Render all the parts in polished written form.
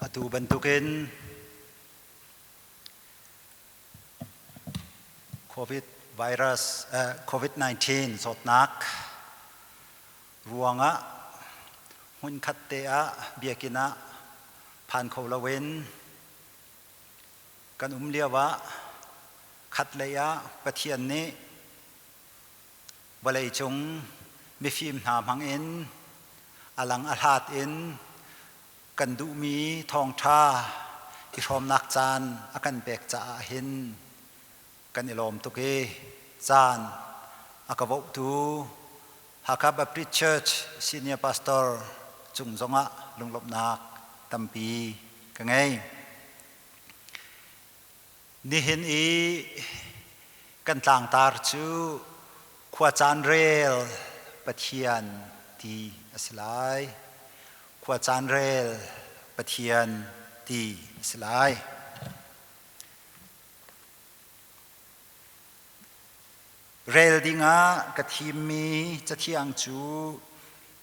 Atu bantukin COVID virus COVID-19 zawtnak ruangah hmunkhat te ah biakinn ah phan kho loin kan um lio ah khatlei ah Pathian nih vawleicung mifim hna hmangin a lang a hlat in kan duhmi thawngṭha i hrawmnak caan a kan pek caah hin kan i lawm tuk i caan a ka vohtu Hakha Baptist Church Senior Pastor cung zongah lunglawmhnak tampi ka ngei. Nihin i kan tlangtar cu khuacaan rel Pathian ti a si lai. Khuacaan rel Pathian ti a si lai. Rel dingah ka thimmi cathiang cu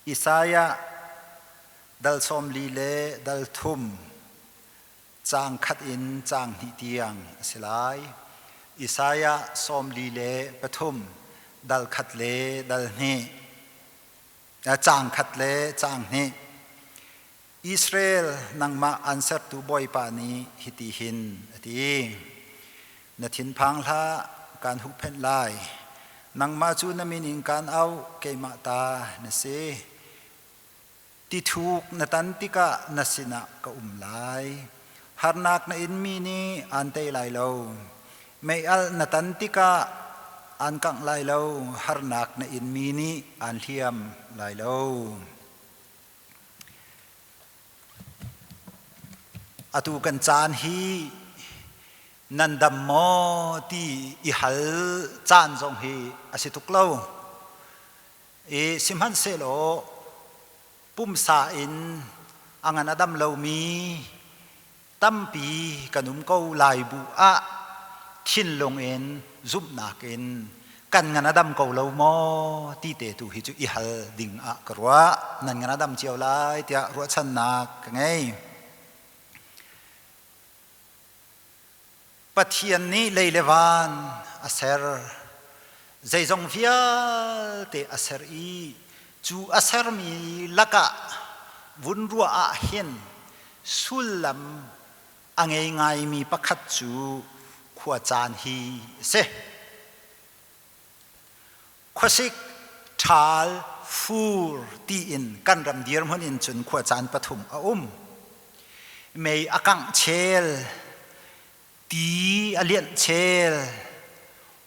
Isaiah dal 40 le dal thum caang khat in caang hnih tiang a si lai. Isaiah 43 dal khat le dal hnih caang khat le caang hnih. Israel nangmah an sertu Bawipa nih hiti hin a ti: Na thinphang hlah, kaan huhphenh lai. Nangmah cu na min in kaan auh, keimah ta na si. Tithuk na tan tikah na sinah ka um lai. Harnak na inmi nih aan tei lai lo. Mei-alh na tan tikah aan kangh lai lo. Harnak na inmi nih aan hliam lai lo. Atu kan caan hi nan dam maw ti i hal caan zong hi a si tuk lo. I sihmanhsehlaw pumsa in a ngan a dam lomi tampi kan um ko lai bu ah thinlung in zumhnak in kan ngan a dam ko lo maw ti te tu hi cu i hal ding ah ka ruah. Nan ngan a dam cio lai tiah ruahchannak ka ngei. Pathian nih lei le van a ser. Zeizong vialte a ser i cu a sermi lakah vun ruah ah hin sullam a ngei ngaimi pakhat cu khuacaan hi a si. Khuasik, ṭhal, fur tiin kan ram dirhmun in cun khuacaan pathum a um. Mei a kangh chel, ti a lianh chel,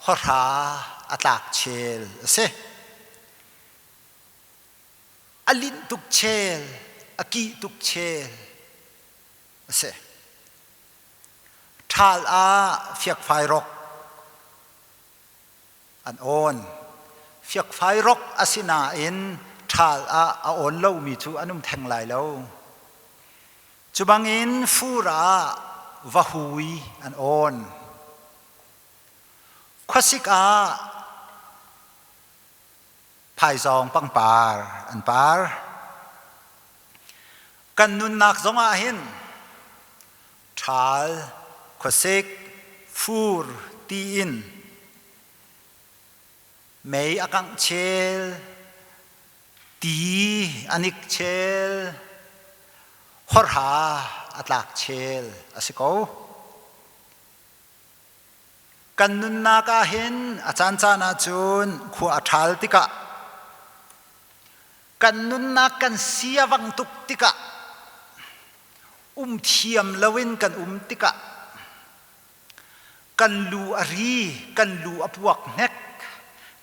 hawhra a tlak chel a si. A linh tuk chel, a kih tuk chel a si. Ṭhal ah fiakfai rok an awn. Fiakfai rok a si nain ṭhal ah a awn lomi cu an um theng lai lo. Cu bangin fur ah vahui an awn. Khuasik ah phaizawng pangpar an par. Kan nunnak zongah hin ṭhal, khuasik, fur tiin mei a kangh chel, ti a nik chel, hawrha a tlak chel a si ko. Kan nunnak ah hin a caancaan ahcun khua a ṭhal tikah kan nunnak kan si a vang tuk tikah um thiam loin kan um tikah kan lu a ri, kan lu a puak hnek,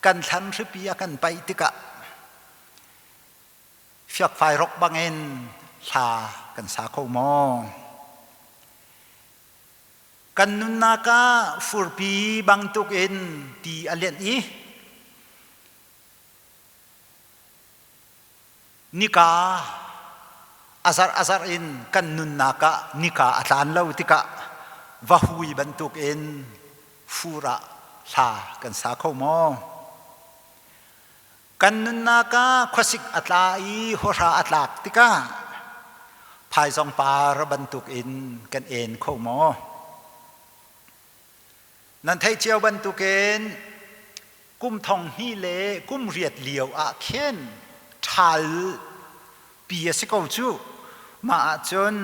kan thlan hripi a kan paih tikah fiakfai rok bangin hla kan sa kho maw? Kan nunnak ah furpi bantukin ti a lianh i nika a zarh a zarh in kan nunnak ah nika a tlan lo tikah vahui bantukin fur ah hla kan sa kho maw? Kan nunnak ah khuasik a tla i hawhra a tlak tikah. Phaizawng par bantuk in kan en kho maw? Nan theih cio bantukin kum thong hnih le kum riat lio ah khin ṭhal pi a si ko cu. Mah ahcun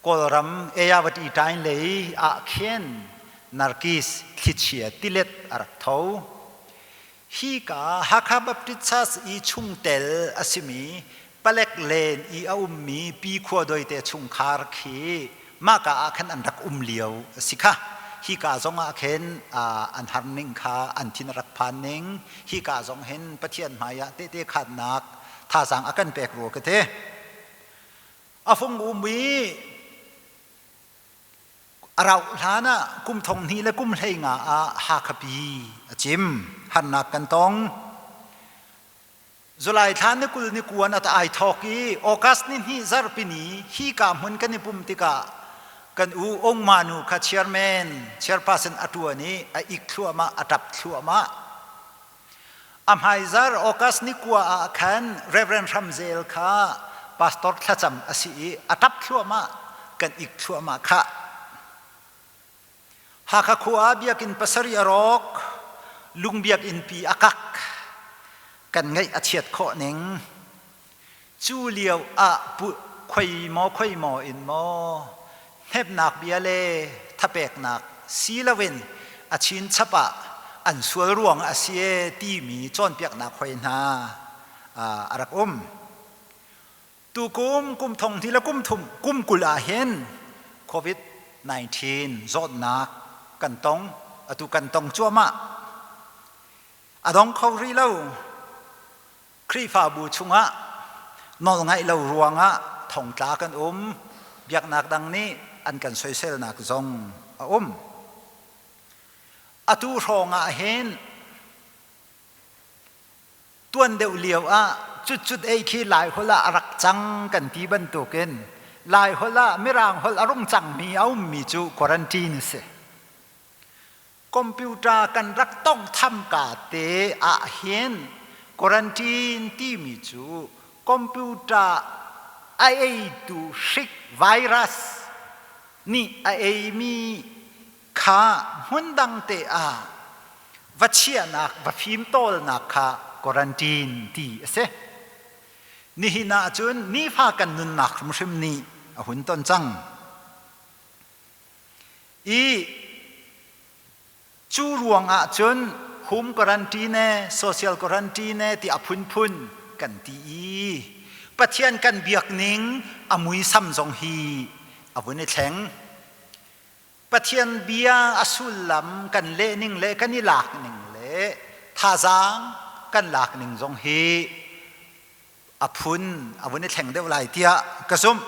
Kawlram Ayawati ṭain lei ah khin Narkis thlichia tilet a rak tho. Hika Hakha Baptist Church i chungtel a simi palek len i a ummi Pi Khua Doi te chungkhar khi mahka ah khan an rak um lio a si kha. Hika zong ah khin an har ning kha an thin a rak phan ning hika zong hin Pathian hmai ah tehte khaannak thazaang a kan pek rua ka ti. A fung um i A rauh hlan ah kum thong hnih le kum 15 ah Hakha pi a cim. Harnak kan tong. July thla ni 20 ni kuan at ai thawk i August ni hnih zarhpi ni hi ka hmun kan i pum tikah kan u Ong Manu kha chairman chairperson a ṭuan i a ik thluahmah a ṭap thluahmah. A hmaizar August ni kua ah khan Reverend Hram Zel kha pastor thlacam a si i a ṭap thluahmah kan ik thluahmah khah. Hakha khua ah biakinn pasarih a rawk, lung biakinn pi a kak, kan ngaih a chiat khawh ning. Cu lio ah khoi maw khoi maw in maw hnepnak bia le thapeknak si loin a chinchap ah an sual ruang a si e timi cawnpiaknak hoi hna a rak um. Tukum kum thong hnih le kum thum kum 20 ah hin COVID-19 zawtnak kan tong atu kan tong cuahmah. A dong kho rih lo. Khrihfabu chungah nawlngaih lo ruangah thongtla kan um, biaknak dang nih an kan soiselnak zong a um. Atu hrawng ah hin tuan deuh lio ah cutcut ei khi Lai holh ah a rak cang kan ti bantukin Lai holh ah Mirang holh a rung cangmi a ummi cu quarantine a si. Computer kan rak tonghtham ka te ahhin quarantine timi cu computer a eitu hrik virus nih a eimi kha hmundang te ah va chiahnak va fimtawlnak kha quarantine ti a si. Nihin ahcun nifa kan nunnak hrimhrim nih a hun ton cang. I cu ruang ahcun home quarantine, social quarantine ti a phunphun kan ti i Pathian kan biak ning a muisam zong hi a vun i thleng. Pathian bia a sullam kan leh ning le kan i lak ning le thazaang kan lak ning zong hi a phun a vun i thleng deuh lai tiah ka zumh.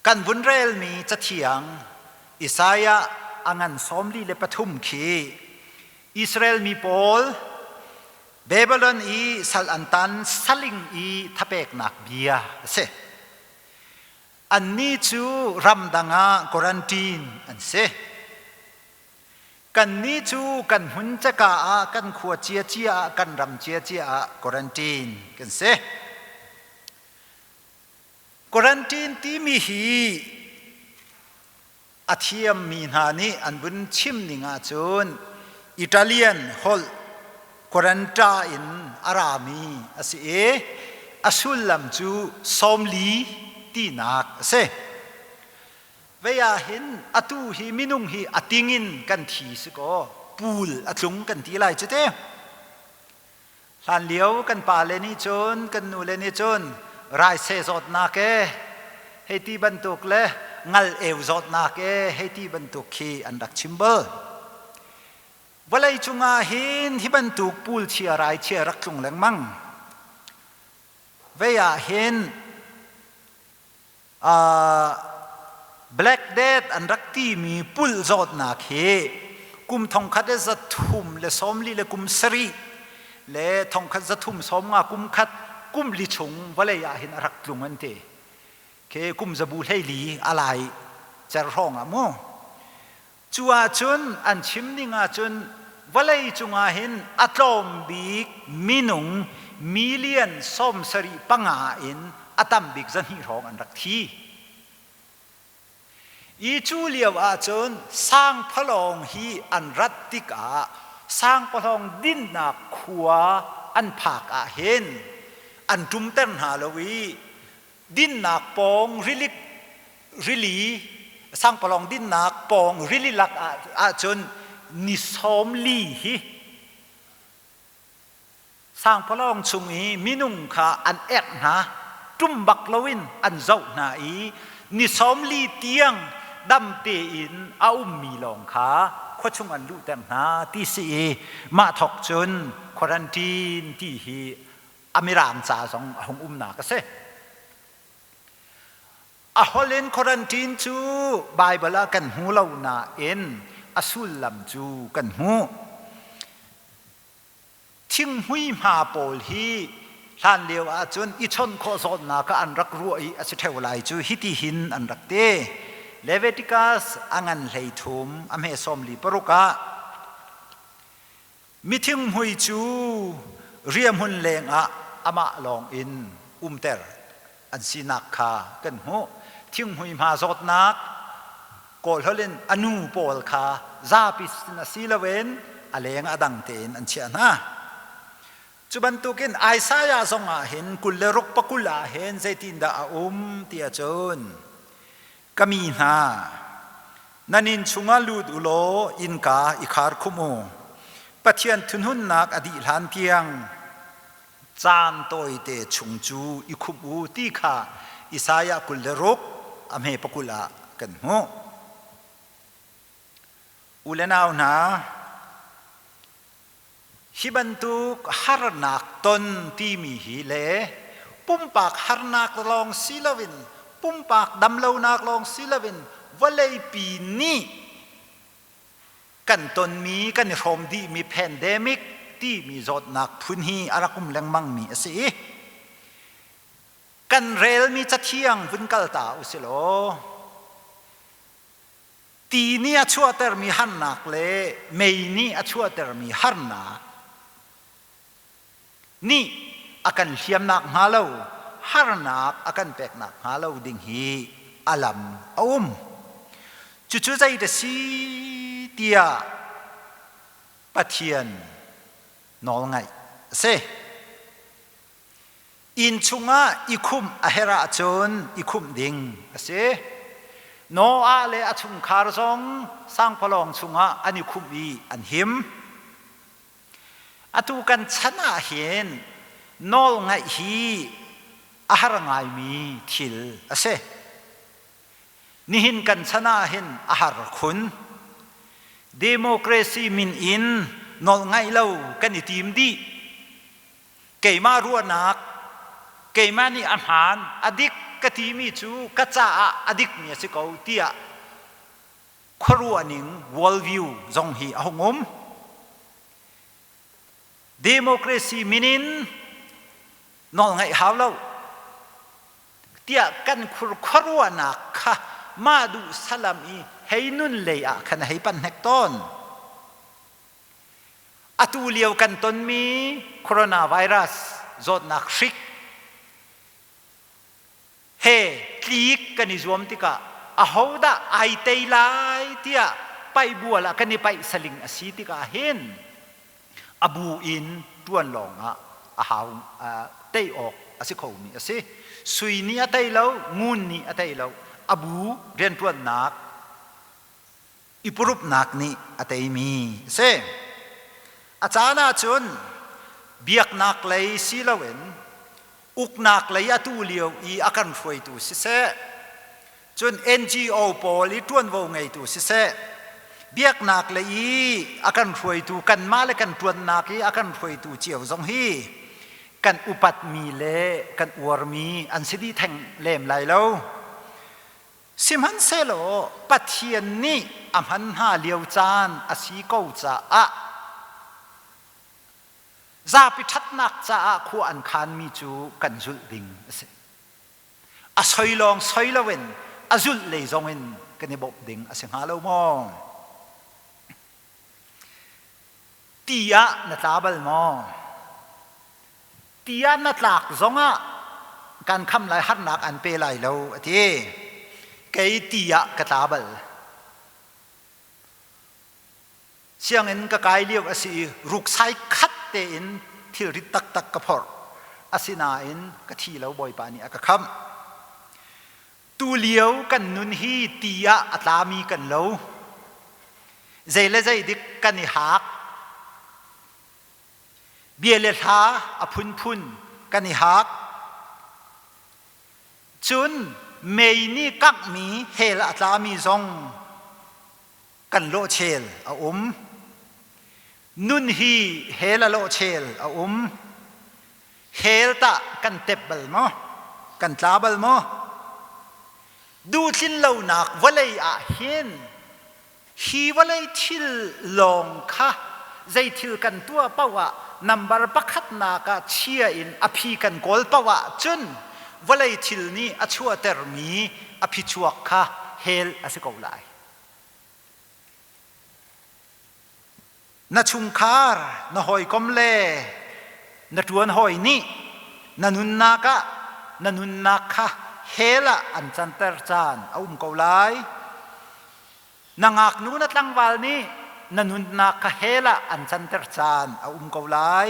Kan vun relmi cathiang Isaiah a ngan 43 khi Israel mi pawl Babylon i sal an tan saling i thapeknak bia a si. Annih cu ramdang ah quarantine an si. Kannih cu kan hmun caka ah kan khua ciacia ah kan ram ciacia ah quarantine kan si. Quarantine timi hi a thiammi hna nih an vun chim ning ahcun Italian holh quaranta in a rami a si i a sullam cu 40 tinak a si. Vei ah hin atu hi minung hi a ting in kan thi si kaw puul a tlung kan ti lai cu te. Hlan lio kan pa le nih cun kan nu le nih cun raise zawtnak e hei ti bantuk le ngal eu zawtnak e hei ti bantuk khi an rak chim bal. Vawlei cungah hin hi bantuk puul chia rai chia rak tlung lengmang. Vei ah hin Black Death an rak timi pulh zawtnak hi kum 1347 le 1390 kum khat kum li chung vawlei ah hin a rak tlung an ti. Khi kum zabu 14 a lai cer hrawng ah mu. Cu ahcun an chim ning ahcun Vawlei cungah hin a tlawm bik minung million 75 in a tam bik 200 hrawng an rak thi. I cu lio ahcun sangphalawng hi an rat tikah sangphalawng dinnak khua an phak ah hin an ṭumter hna lo i dinnak pawng rilik rili sangpalawng dinnak pawng rili lak ahcun ni 40 hi Sangpalawng chung i minung kha an erh hna, ṭum bak loin an zoh hna i ni 40 tiang dam tein a ummi lawng kha khua chung an luhter hna ti si i mah thawk cun quarantine ti hi a mirang ca zong a hung umnak a si. A holh in quarantine cu Baibal ah kan hmu lo nain a sullam cu kan hmuh. Thinghmui hma pawl hi hlanlio ahcun i chawnh khawh zawtnak ah an rak ruah i a si ṭheo lai cu hiti hin an rak ti. Leviticus a ngan 13 a hme 46 ah mithinghmui cu riahhmun lengah amah lawng in umter an sinak kha kan hmuh. Thinghmui hma zawtnak Kawlholh in a nu pawl kha zapi sin a si loin a leng a dang tein an chiah hna. Cu bantukin Isaiah zong ah hin 26 pakul ah hin zeitindah a um ti ahcun ka mi hna nan inn chungah lut u law innka i khar khum u Pathian thunhunnak a dih hlan tiang caan tawite chung cu i khumh u ti kha Isaiah 26 a hme pakul ah kan hmuh. U le nau hna, hi bantuk harnak ton timi hi le pumpak harnak lawng si loin pumpak damlonak lawng si loin vawleipi nih kan tonmi kan i hrawm dihmi pandemic timi zawtnak phun hi a rak um lengmangmi a si i kan relmi cathiang vun kal ta u si law ti nih a chuahtermi harnak le mei nih a chuahtermi harnak nih a kan hliamnak hnga lo harnak a kan peknak hnga lo ding hi a lam a um. Cucu zei dah si tiah Pathian nawlngaih a si. Inn chungah i khumh a herh ahcun i khumh ding a si. Noah le a chungkhar zong sangpalawng chungah an i khumh i an him. Atu kan chan ah hin nawlngaih hi a har ngaimi thil a si. Nihin kan chan ah hin a har khun. Democracy min in nawlngaih lo kan i tim dih. Keimah ruahnak, keimah nih a hmaan, a dik ka timi cu ka caah a dikmi a si ko tiah khuaruahning worldview zong hi a hung um. Democracy min in nawlngaih hau lo tiah kan khur khuaruahnak kha mah duh salam i hei nun lei ah khan a hei pan hnek tawn. Atu lio kan tonmi coronavirus zawtnak hrik he tlik kan i zuam tikah ahodah ai tei lai tiah paihbual ah kan i paih saling a si tikah hin a bu in ṭuan lawngah a hau tei awk a si khomi a si. Sui nih a tei lo, ngun nih a tei lo, a bu rianṭuannak i purupnak nih a teimi a si. A caan ahcun biaknak lei si loin uknak lei atu lio i a kan hruaitu siseh, cun NGO pawl i ṭuanvo ngeitu siseh, biaknak lei i a kan hruaitu kanmah le kan ṭuannak i a kan hruaitu cio zong hi kan upatmi le kan uarmi an si dih theng lem lai lo. Sihmanhsehlaw Pathian nih a hman hna lio caan a si ko caah zapi ṭhatnak caah khua an khanmi cu kan zulh ding a si. A soi lawng soi loin a zulh lei zong in kan i bawmh ding a si hnga lo maw? Ti ah na tla bal maw? Ti ah na tlak zongah kan kham lai harnak an pe lai lo a ti. Kei ti ah ka tla bal. Sianginn ka kai lio a si i ruksai khat tein thilrit taktak ka phorh. Asinain ka thi lo Bawipa nih a ka khamh. Tulio kan nun hi ti ah a tlami kan lo. Zei le zei dik kan i haak. Bia le hla a phunphun kan i haak. Cun mei nih kanghmi hell a tlami zong kan lawhchel a um. Nun hi hell a lawhchel a um. Hell tah kan tep bal maw? Kan tla bal maw? Duhtlin lonak vawlei ah hin hi vawlei thil lawng kha zei thil kan tuah paoh ah nambar pakhatnak ah chia in a phi kan kawl paoh ahcun vawlei thil nih a chuahtermi a phichuak kha hell a si ko lai. Na chungkhar, na hawikom le na ṭuan hawi nih na nunnak ah na nunnak kha hell ah an canter caan a um ko lai. Na ngaknu na tlangval nih na nunnak kha hell ah an canter caan a um ko lai.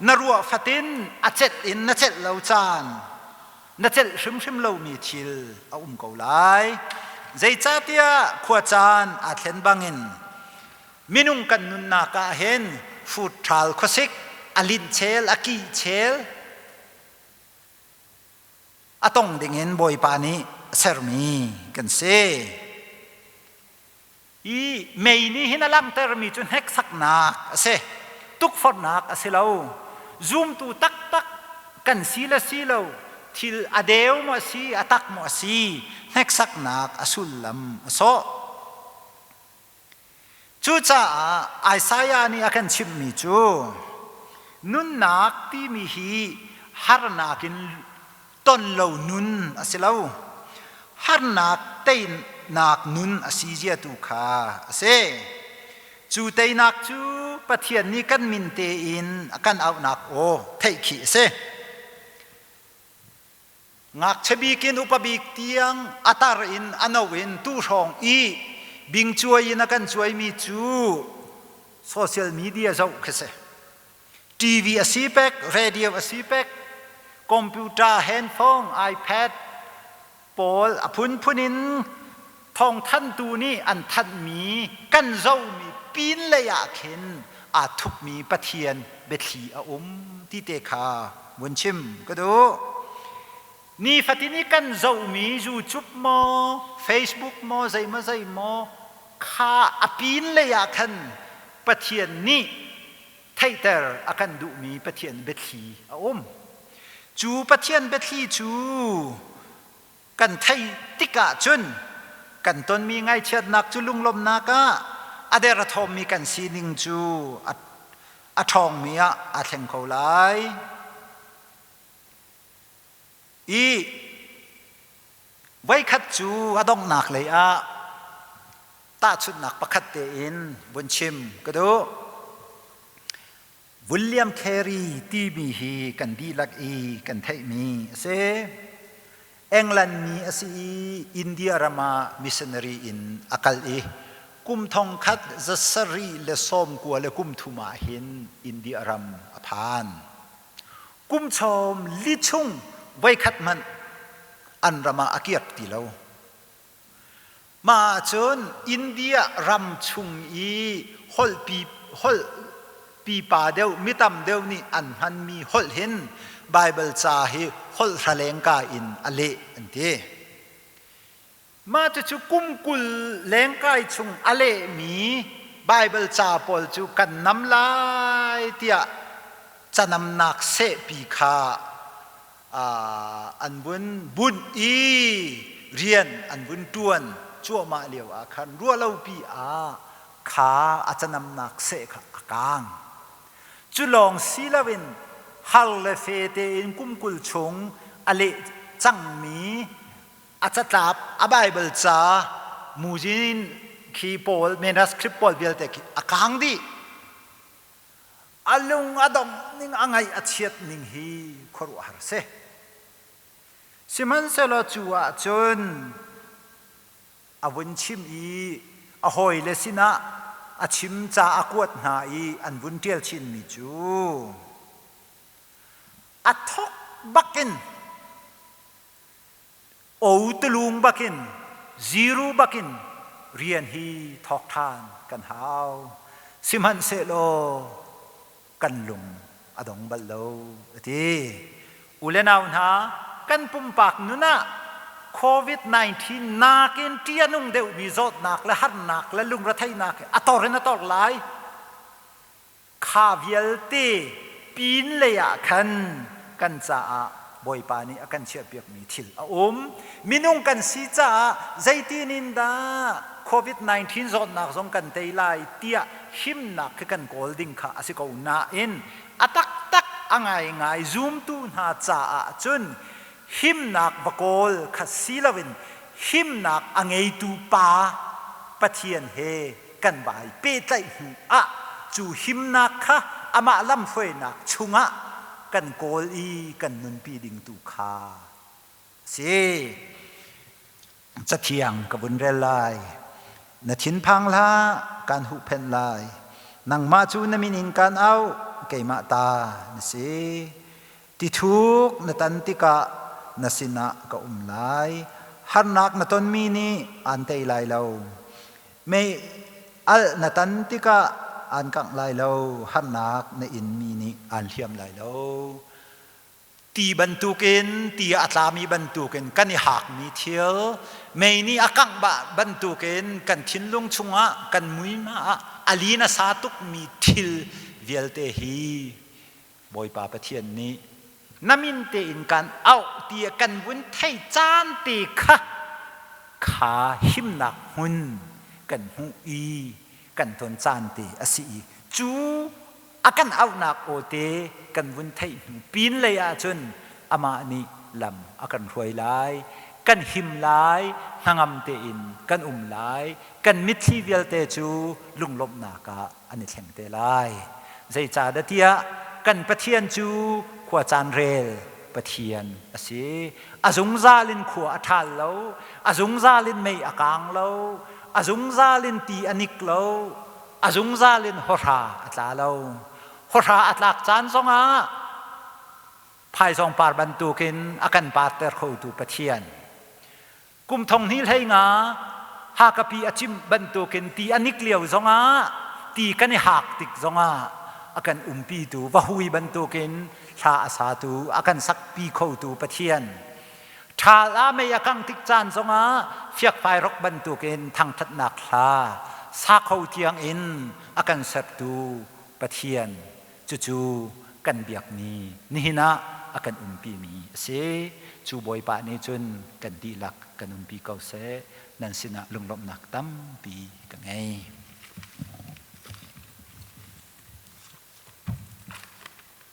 Na ruah fatin a celh in na celh lo caan na celh hrimhrim lomi thil a um ko lai. Zeicahtiah khuacaan aa thlen bangin minung kan nunnak ah hin futṭhal khuasik a linh chel a kih chel a tong dingin Bawipa nih a sermi kan si. I mei nih hin a langhtermi cu hneksaknak a si, tukforhnak a si lo. Zumtu taktak kan si le si lo, thil a deu maw a si, a tak maw a si, hneksaknak a sullam a sawh. Cucaah Isaiah nih a kan chimhmi cu nunnak timi hi harnak in ton lo nun a si lo. Harnak teinak nun a si zia tu kha a si. Cu teinak cu Pathian nih kan min tein a kan auhnak aw theih khi a si. Ngakchia bik in upa bik tiang a tar in a no in tu hrawng i bingcuai in a kan cuaimi cu social media zoh khi si. TV a si pek, radio a si pek, computer, handphone, iPad pawl a phunphun in thawngthanhtu nih an thanhmi kan zohmi pin lei ah khin aa thupmi Pathian biathli a um ti te kha vun chim ka duh. Nifatin i kan zohmi YouTube maw, Facebook maw, zeimaw zeimaw kha a pin lei ah khan Pathian nih theihter a kan duhmi Pathian biathli a um. Cu Pathian biathli cu kan theih tikah cun kan tonmi ngaihchiatnak cu lunglawmhnak ah a der a thawmmi kan sining cu a ṭhawngmi ah aa thleng ko lai. I voikhat cu a donghnak lei ah tahchunhnak pakhat tein vun chim ka duh. William Carey timi hi kan dihlak i kan theihmi a si. England mi a si i India ram ah missionary in a kal i kum thong khat zasarih le sawmkua le kum thum ah hin India ram a phan. Kum chawm li chung voikhat hmanh an ram ah a kiak ti lo. Mah ahcun India ram chung i holh holh pipa deuh mitam deuh nih an hmanmi holh hin Baibal ca hi holh hralengka in a leh an ti. Mah cucu kum 20 lengkai chung a lehmi Baibal ca pawl cu kan nam lai tiah canamnak sehpi kha an vun bunh i rian an vun ṭuan cuahmah lio ah khan ruahlopi ah kha a canamnak seh kha a kaang. Cu lawng si loin har le fe tein kum 20 chung a leh cangmi a catlap a Baibal ca muzin khi pawl manuscript pawl vialte khi a kaang dih. A lung a dongh ning a ngaih a chiat ning hi khuaruahhar si. Sihmanhsehlaw cu ah cun a vun chim i a hawile sinah a chim ca a kuat hna i an vun ṭial chinmi cu a thawk bakin o tulung bakin zero bakin rian hi thawk ṭhan kan hau. Sihmanhsehlaw kan lung a dong bal lo a ti. U le nau hna, kan pumpak nun ah COVID-19 nakin ṭih a nung deuhmi zawtnak le harnak le lungretheihnak a tor in a tor lai. Kha vialte pin lei ah khan kan caah Bawipa nih a kan chiahpiakmi thil a um. Minung kan si caah zeitin in dah COVID-19 zawtnak zong kan tei lai tiah himnak khi kan kawl ding kha a si ko nain a taktak a ngaingai zumtu hna caah cun himnak va kawl kha si loin himnak a ngeitu pa Pathian he kan vai pehtlaih hnu ah cu himnak kha amah lamhruainak chungah kan kawl i kan nunpi ding tu kha si. Cathiang ka vun rel lai. Na thinphang hlah, kaan huhphenh lai. Nangmah cu na min in kaan auh, keimah ta na si. Tithuk na tan tikah na sinah ka um lai. Harnak na tonmi nih aan tei lai lo. Mei alh na tan tikah aan kangh lai lo. Harnak na inmi nih aan hliam lai lo. Ti bantukin, ti a tlami bantukin kan i hakmi thil, mei nih a kangh bantukin kan thinlung chungah, kan muihma ah a lin a sa tukmi thil vialte hi Bawipa Pathian nih na min tein kan auh ti kan vun thei caan te kha kha himnak hmun kan hmuh i kan ton caan te a si i cu a kan auhnak aw te kan vun theih hnu pin lei ahcun amah nih lam a kan hruai lai, kan him lai, hnangam tein kan um lai, kan mitthli vialte cu lunglawmhnak ah an i thleng te lai. Zeicahdah tiah kan Pathian cu khua caan rel Pathian a si. A zungzal in khua a ṭhal lo, a zungzal in mei a kaang lo, a zungzal in ti a nik lo, a zungzal in hawhra a tla lo. Hawhra a tlak caan zongah phaizawng par bantukin a kan parter khotu Pathian. Kum thong hnih hlei nga hakapi a cimh bantukin ti a nik lio zongah ti kan i hak tik zongah a kan umpitu vahui bantukin hla a satu a kan sakpi khotu Pathian. Ṭhal ah mei a kang tik caan zongah fiakfai rok bantukin thangṭhatnak hla sa kho tiang in a kan sertu Pathian cucu kan biakmi nihin ah a kan umpimi a si. Cu Bawipa nih cun kan dihlak kan umpi ko seh. Nan sinah lunglawmhnak tampi ka ngei.